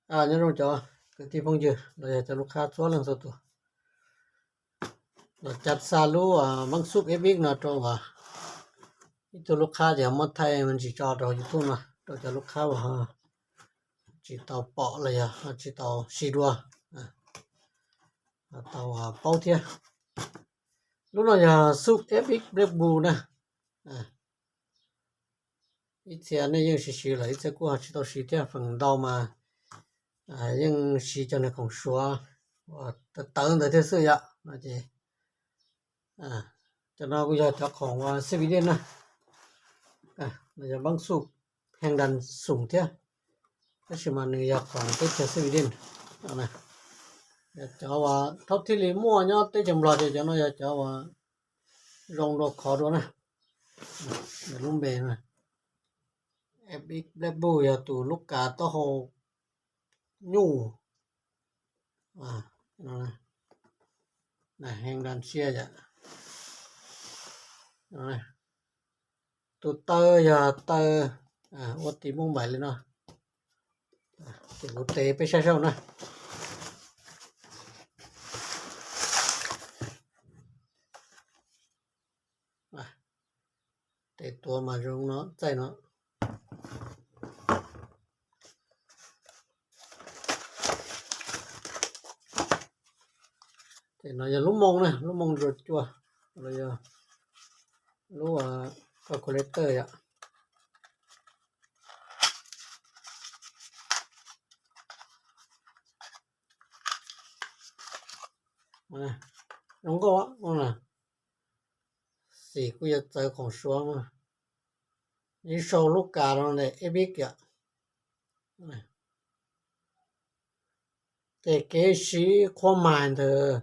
Nyob zoo cov kwv tij phooj ywg los yog cov lub qhab txhua leej txhua tus. Los cab xa lub Vang Xub F X no rau ib tug lub qhab ces muab thaij me ntsis tso rau YouTube no rau cov lub qhab uas tsis tau pom los yog tsis tau siv dua tau paub thiab. Lub no yog Xub F X Black Bull na. Ib txhia nej yeej siv siv lawm, ib txhia kuj ho tsis tau siv thiab, feem ntau mas yeej siv cov niag khoom suav uas tawv tawv ntawd thiab xwb yom. No ces cov no kuj yog cov khoom uas xib vi dej na. No yog Vang Xub Heev Dam Xum thiab, tab sis mas nws yog khoom teb chaws xib vi dej. Cov uas thaum thiaj li muaj nyob teb chaws Nplog ces cov no yog cov uas zoo dua khov dua na. Lub npe F X Black Bull yog tus lub kas taub hau nyuj. Heev Dam Xiab yom. Tus taw yog taw ua ti moob npais li no. Ces kuv tes peb saib saib na. Tes tuav mas zoo no txaij no. Ces no yog lub moo na, lub moo ntsuas cua los yog lub calculator yom. Zoo nkauj. Xim kuj yuav txawv khoom suav mas. Ib sau lub kas no F X yom. Ces kev siv qhua mais ntawd,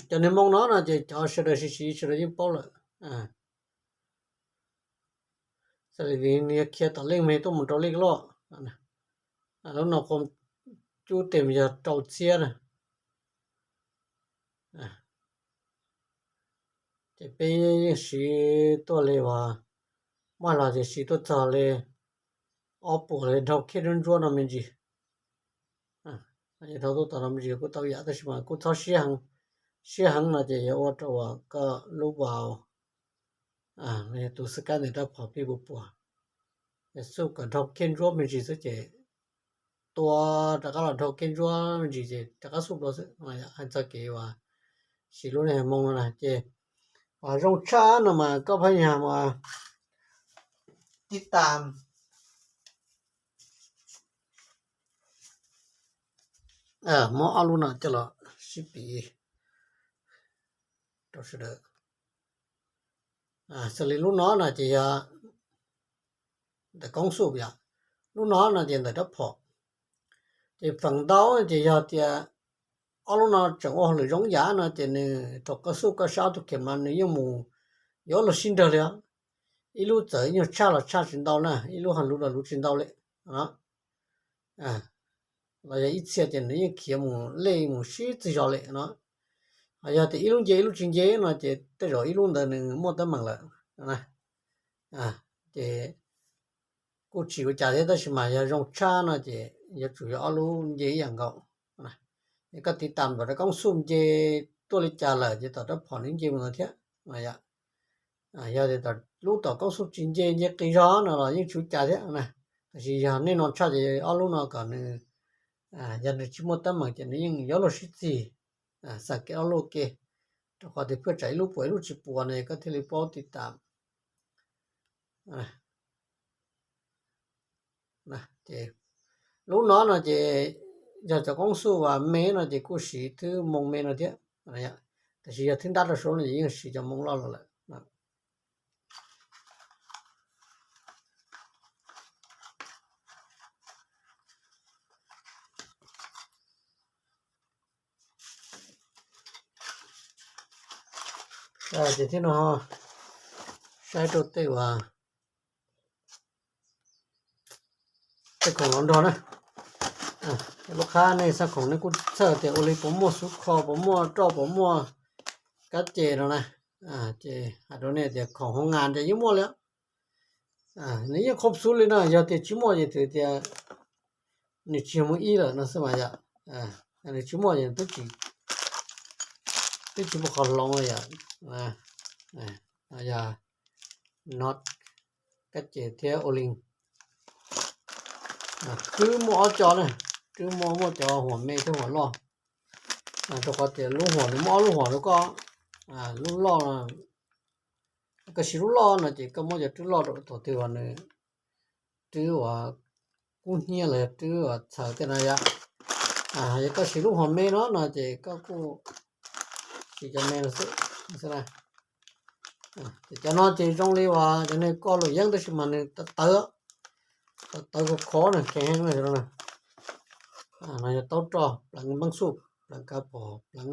cov niag moo no no ces cov sawv daws siv siv sawv daws yeej paub lawm. Xws li nws yog khiav tom lej me tuaj mus rau lej loj. Lub no qhua cub tes yog rau txhiab na. Ces peb yeej siv tuaj li uas muaj los ces siv tuaj txog li ob puas li dhau khej ntsuab ntsuab no me ntsis. Dhau tuaj tom no me ntsis kuj tau yam tab sis mas kuj txhob siab heev no ces yuav ua rau uas koj lub vau tus xwb kab ntawm rab phom pib puas puas. Xub kom dhau khej ntsuab me ntsis xwb ces tua rov qab los dhau khej ntsuab me ntsis ces rov qab xub dua xwb. Hais txog kev uas siv lub niag moo no na ces uas zoo tshaj no mas koj pab nyag mas tib tas muab ob lub no coj los sib piv rau sawv daws. Xws li lub no no ces yog ntawm koob xub yom, lub no no ces ntawm rab phom. Ces feem ntau ces yog tias ob lub no tseem ua hauj lwm zoo yam no ces nws thaum koj xub koj sab ob tug khem mas nws yeej mus yuav luag sib nrag li os. Ib lub txawm ib nyuag tshaj los tshaj tsis ntau na, ib lub ho luv los luv tsis ntau li. Los yog ib txhia ces nws yeej khiav mus lej mus sib txig zos li no. Ho yog tias ib lub nce ib lub tsis nce no ces tej zaum ib lub ntawd nws muaj teeb meem lawm. Ces kuj tsis ua cas thiab tab sis mas yog zoo tshaj no ces yuav tsum yog ob lub nce ib yam nkaus. Es koj tiv tam npaum rau koob xub nce tuaj li cas lawm ces tom rab phom nws nce mus ntawd thiab. Yog tias lub tom koob xub tsis nce, nce qis zog no los yeej tsis ua cas thiab na. Tab sis yog nej no tshaj ces ob lub no kom nws, yog nws tsis muaj teeb meem ces nws yeej yuav luag sib txig, xam kev ob lub ke, rau qhov tias phwj tsam ib lub puas ib lub tsis puas no koj thiaj li paub tiv tam. Lub no no ces yog cov koob xub uas me no ces kuj siv thwb moo me no thiab, tab sis yog thwb ntab rau suav no ces yeej siv cov moo loj los lawm. Ces thiab no saib rau tej uas tej khoom los nrog na. Lub qhab nej xaj khoom nej kuj txhawj tias ua li puas muaj xub kho, puas muaj roj, puas muaj kab ces no na. Ces hais rau nej tias khoom hoo nas ces yeej muaj li. Nws yeej khob xub li no, yog tias tsis muaj ces twb tias nws tsis yog mus ib lawm no xwb mas yom. Nws tsis muaj, twb tsis muaj qhov hloov li yom. Yog Not, Kab Ces thiab Olin. Khwb muaj ob co na, twb muaj, muaj cov huam me thiab huam loj. Rau qhov tias lub huam nws muaj ob lub huam rau koj. Lub loj, koj siv lub loj no ces koj muab cov rwb loj rau thaum twg uas nws rwb uas kub hnyiab los yog rwb uas txhaws tej no yom. Yog koj siv lub huam me no no ces koj kuj siv cov me no xwb. Ces cov no ces zoo li uas cov niag koj luam yeeb tab sis mas nws tawv tawv, tawv tawv khov khov na, kheev heev na. No yog taub roj pleev npab xuj, pleev kav pom, pleev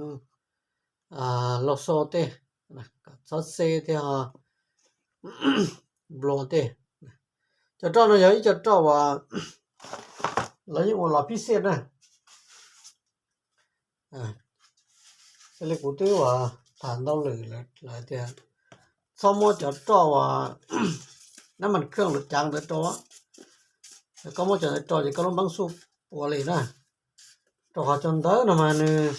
lauj xo tej, kom txhob xeb thiab ho nplua tej. Cov roj no yog ib co roj uas lawv yeej ua los phib xiaj na. Xws li kuv twb uas tham ntau lwm lawm tias txhob muab cov roj uas nab mas khwj lawv cav ntawd rau. Koj muab cov ntawd rau ces koj lub npab xuj puas li na. Rau qhov cov ntawd no mas nws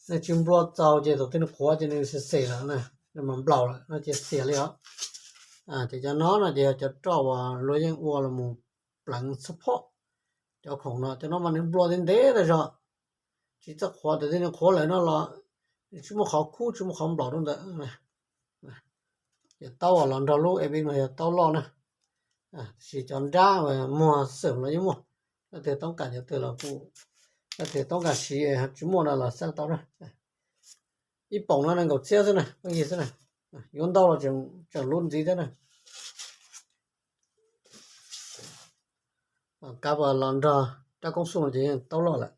tsis nplua txaus ces thaum twg nws qhuav ces nws xim xim lawm na, nws mas nplaum lawm no ces xiam li os. Ces cov no no ces yog cov roj uas luag yeej ua los mus pleev txhoj phom cov khoom no. Cov no mas nws nplua ntev ntev tas zog, tsis txawj qhuav, thaum twg nws qhuav lawm no los nws tsis muaj qhov khub tsis muaj qhov nplaum rau ntawd. Ces taub uas los nrog lub ev no yog taub loj na. Tab sis cov nrab muag xwm los yeej muaj, leej twg toob kam cov twg los kuj, leej twg toob kam siv tsis muaj no los xaj tau na. Ib poom no nees nkaum txhiab xwb na, pheej yig xwb na. Yuav ntau los tseem lub ntxiv thiab na. Kab uas los nrog rab koob xuj no ces yeej taub loj lawm.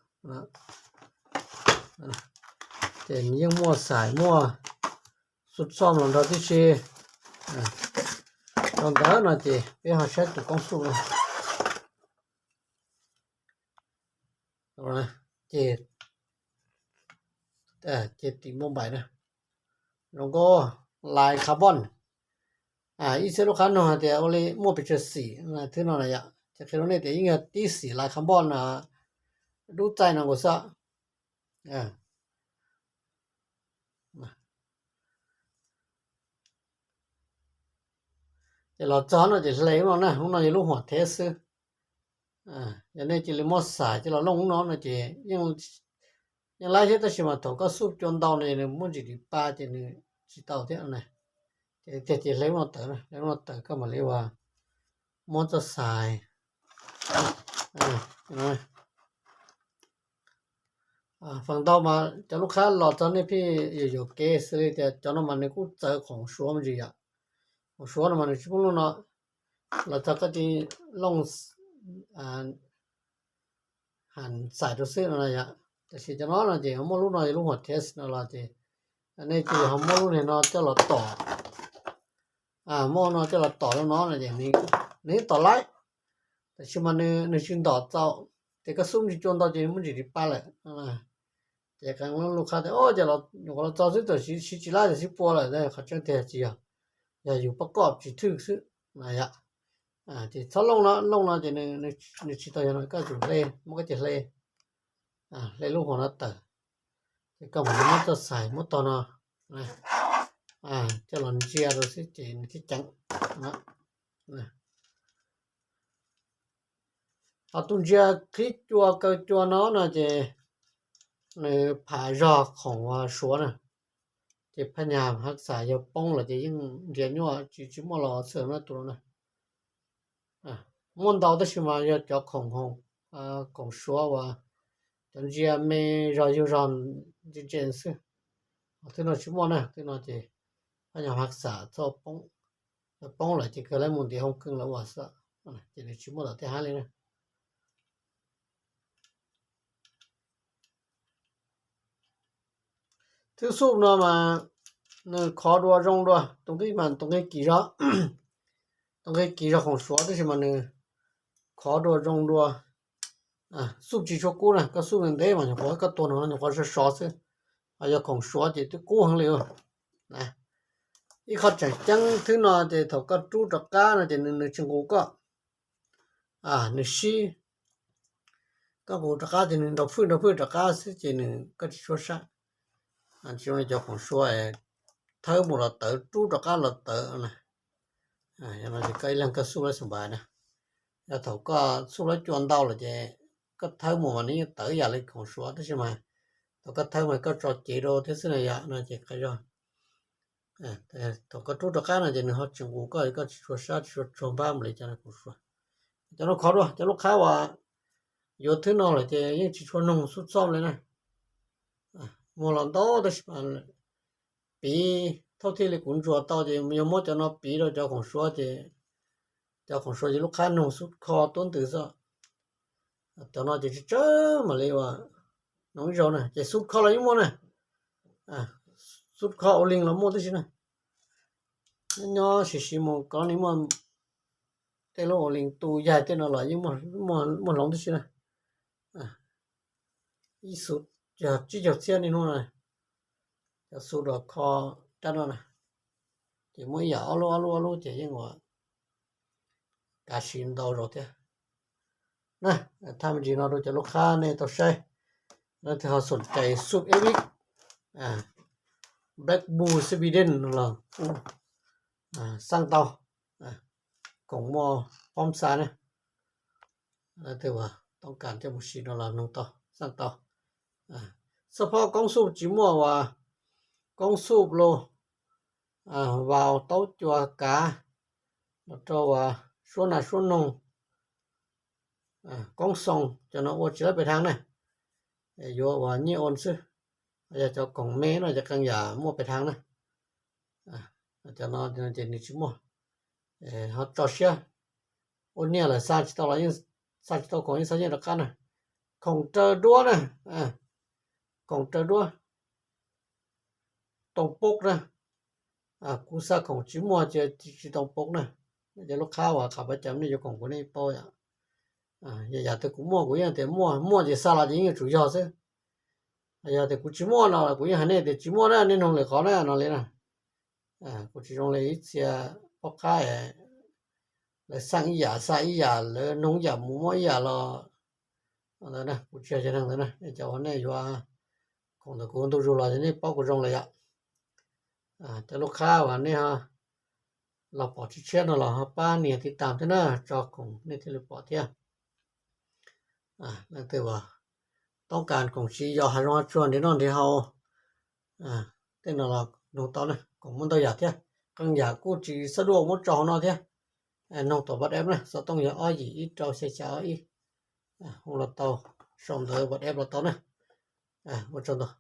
Ces yeej muaj xais muaj xuj txhoj los nrog tib si. Rau ntawd no ces peb ho saib tus koob xuj no. Ces, ces tim npauj npaim na, zoo nkauj, lais carbon. Ib txhia lub qab nug hais tias ua li muaj pes tsawg xim thwb no na yom, ces qhia rau nej tias yeej yog tib xim lais carbon no, dub txaij no nkaus xwb. Ces los txog no ces hle lub no na, lub no yog lub huam thiab xwb. Yog nej cia li muab xais coj los looj lub no no ces yeej laib thiab, tab sis mas thaum koj xuj cua ntau no ces nws muaj ntsis ris pa ces nws tsis tau thiab na. Ces tiag ces hle lub no tawm, hle lub no tawm koj mam li uas muab txoj xais. Feem ntau mas cov lub qab los txog nej pheej yuam yuam kev xws li tias cov no mas nws kuj txawv khoom suav me ntsis yom. Khoom suav no mas nws tsis muaj lub no, los txog koj cia li looj hais xais rau xwb no yom. Tab sis cov no no ces muaj lub no yog lub huam test no los ces nej cia li ho muab lub niag no coj los tom, muab no coj los tom rau no no ces nws tom laib, tab sis mas nws tsis ntom txaus, ces koj xuj ntsis cua ntau ces muaj ntsis ris pa lawm. Ces qee lub qab tias o ces nyuam qhuav los txog xwb tam sim siv tsis laib tam sim pua lawm, qhov tseeb tiag tsis yog, yog yus pob koj tsis thwj xwb na yom. Ces txhob looj no, looj no ces nws tsis tau yog no, koj tsum hle, muab koj cia hle, hle lub huam no tawm, ces koj mam li muab txoj xais muab tog no coj los ntsia rau xwb ces nws thiaj ceev. Ho tus ntsia qhib cua kaw cua no no ces nws pham zog khoom suav na, ces phaj nyaj hav xas yog poob lawm ces yeej nrhiav nyuaj tsis tsis muaj los txhawm no tus no na. Muaj ntau tab sis mas yog cov khoom, khoom suav uas cov ntsia me zog yug zog ntse ntse xwb. Ho thwb no tsis muaj na, thwb no ces phaj nyaj hav xas txoj poob, poob lawm ces kawg lawv mus ntiav hoo keej lawv ua xwb, ces nws tsis muaj tom tej hab li na. Thwb xuj no mas nws khov dua zoo dua, tus nqi mas tus nqi kim zog, tus nqi kim zog khoom suav tab sis mas nws khov dua zoo dua. Xuj tsis tshua kub na, koj xuj ntev mas nyuam qhuav koj tua no nyuam qhuav sov sov xwb, ho yog khoom suav ces twb kub heev li. Ib qho tseem ceeb thwb no ces thaum koj rub rov qab no ces nws tsis nqus koj, nws sib, tau kuv rov qab ces nws nrau fwj nrau fwj rov qab xwb ces nws koj tsis tshua sab. Tsis zoo li cov khoom sua thawb mus los tawv, rub rov qab los tawv na. Yog no ces koj ib leeg koj xuj lab xum npais na. Yog thaum koj xuj lab cua ntau lawm ces koj thawb mus mas nws yeej tawv ib yam li khoom sua tab sis mas thaum koj thawb mas koj tso cev rau thiab xwb na yom, no ces qhov zog. Thaum koj rub rov qab no ces nws ho tsis nqus koj, koj tsis tshua sab tsis tshua tsuag npab mus li cov khoom sua. Cov no khov dua, cov lub qhab uas yuav thwb no lawm ces yeej tsis tshua noog xub txoj li na. Muag los ntau tab sis mas piv thauj thiaj li kuv ntsuas tau ces yog muab cov no piv rau cov khoom sua ces cov khoom sua ces lub qhab noog xub kho tuab ntws xwb. Cov no ces tsawg tsawg mam li uas noog ib zaug na, ces xub kho los yeej muaj na. Xub kho ua li los muaj tib si na. Nyob nyob siv siv mus kov ni muaj tej lub ua li tu yaig tej no los yeej muaj hloov tib si na. Ib xub yog tsib caug txhiab niaj hnub no, cov xub los kho rab no na, ces muaj ib yam ob lub ob lub ob lub ces yeej ua kav siv ntau zaus thiab. Na, thaj me ntsis no rau cov lub qhab nej tau saib, leej twg ho xoom cais xuj eb vib, Black Bull Sweden no los kuj xaj tau, khoom muaj pob xa na. Leej twg uas toob kas coj mus siv no los noog tau, xaj tau. Xab phob koob xuj tsis muaj uas koob xuj los vau taub cua kav los rau uas suab nas suab noog, koob xoo, cov no ua tsis tau pes thaav na, yuav uas nyiaj ua xwb. Yog cov khoom me no ces qee yam muaj pes thaav na. Cov no ces nws tsis muaj, ho tso siab ua niaj lawm xa tsis tau los, xa tsis tau khoom yeej xa nyiaj rov qab na. Khoom raws duab na, khoom raws duab tau poob na. Kuv xa khoom tsis muaj ces tsis tau poob na. Cov lub qhab uas qhov pab cam nej yuav khoom kuv nej paub yom. Yam tias kuv muaj kuv yeej tias muaj, muaj ces xa los ces yeej yuav tsum yog xwb. Yog tias kuv tsis muaj no kuv yeej hais nej tias tsis muaj na, nej noog lwm qhov na no li na. Kuv tsis zoo li ib txhia pab qhab, lawv xaj ib yam xa ib yam, lawv noog ib yam mus muab ib yam los ntawd na. Kuv tsis yog cov neeg ntawd na, cov uas nej yuav khoom ntawm kuv ntu zus los nej paub kuv zoo lawm yom. Cov lub qhab uas nej los pom tshiab tshiab no los ho pab nias tiv tam thiab na, tso khoom nej thiaj li pom thiab. Leej twg uas toob kas khoom siv yos hav zoov hav tsuag nrhiav noj nrhiav haus, tej no los noog tau na, khoom muaj ntau yam thiab. Qee yam kuj tsis xab duaj muab tso hauv no thiab. Noog tom WhatsApp na, xov tooj yog ob yim ib rau xya xya ob ib. Hu los tau, sau ntawv WhatsApp los tau na. Ua tsaug ntau.